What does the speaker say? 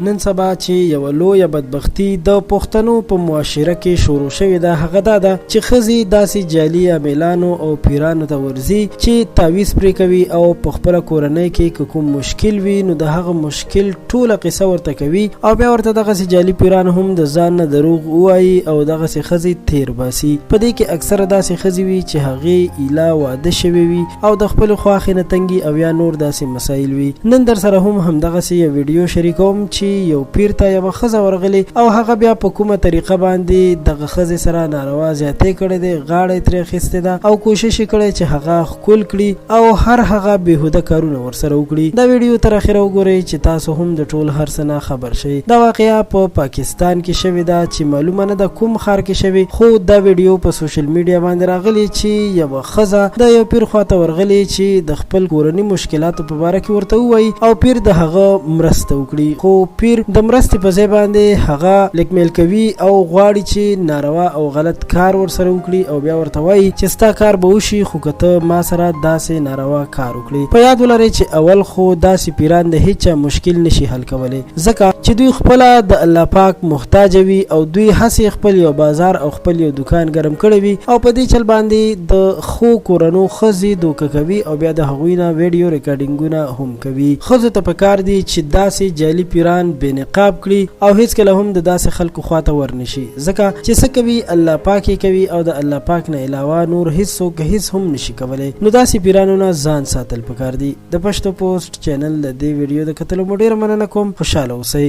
نن سبا چې یوه لویه بدبختي د پښتنو په معاشره کې شروع شوې ده، هغه دا ده چې ښځې داسې جعلي عاملانو او پیرانو ته ورځي چې تعویذ پرې کوي او په خپله کورنۍ کې که کوم مشکل وي نو د هغه مشکل ټوله قصه ورته کوي او بیا ورته دغسې جعلي پیران هم د ځان نه دروغ ووایي او دغسې ښځې تیر باسي. په دې کې اکثره داسې ښځې وي چې هغې ایله واده شوی وي او د خپلې خواښې نه تنګي او یا نور داسې مسایل وي. نن درسره هم همدغسې یو ویډیو شریکوم چې یو پیر ته یوه ښځه ورغلې او هغه بیا په کومه طریقه باندې دغه ښځې سره ناروا زیاتی کړی دی، غاړه یې ترې اخیستې ده او کوشش یې کړی چې هغه ښکل کړي او هر هغه بیهوده کارونه ورسره وکړي. دا ویډیو تر اخره وګورئ چې تاسو هم د ټول هر څه نه خبر شئ. دا واقعه په پاکستان کې شوې ده چې معلومه نه ده کوم ښار کې شوې، خو دا ویډیو په سوشل میډیا باندې راغلې چې یوه ښځه د یو پیر خواته ورغلې چې د خپل کورني مشکلاتو په باره کې ورته ووایي او پیر د هغه مرسته وکړي، خو پیر د مرستې په ځای باندې هغه بلیکمیل کوي او غواړي چې ناروا او غلط کار ورسره وکړي او بیا ورته وایي چې ستا کار به وشي خو که ته ما سره داسې ناروا کار وکړې. په یاد ولرئ چې اول خو داسې پیران د هیچا مشکل نشي حل کولی، ځکه چې دوی خپله د الله پاک محتاج وي او دوی هسې خپل یو بازار او خپل یو دوکان ګرم کړی وي او په دې چل باندې د ښو کورنو ښځې دوکه کوي او بیا د هغوی نه ویډیو ریکارډینګونه هم کوي. ښځو ته پکار دي چې داسې جعلي پیران بې نقاب کړي او هیڅکله هم د داسې خلکو خواته ورنشي، ځکه چې څه کوي الله پاک یې کوي او د الله پاک نه علاوه نور هیڅوک هیڅ هم نشي کولی، نو داسې پیرانو نه ځان ساتل پکار دي. د پښتو پوسټ چینل د دې ویډیو د کتلو مو ډیره مننه کوم. خوشحاله اوسئ.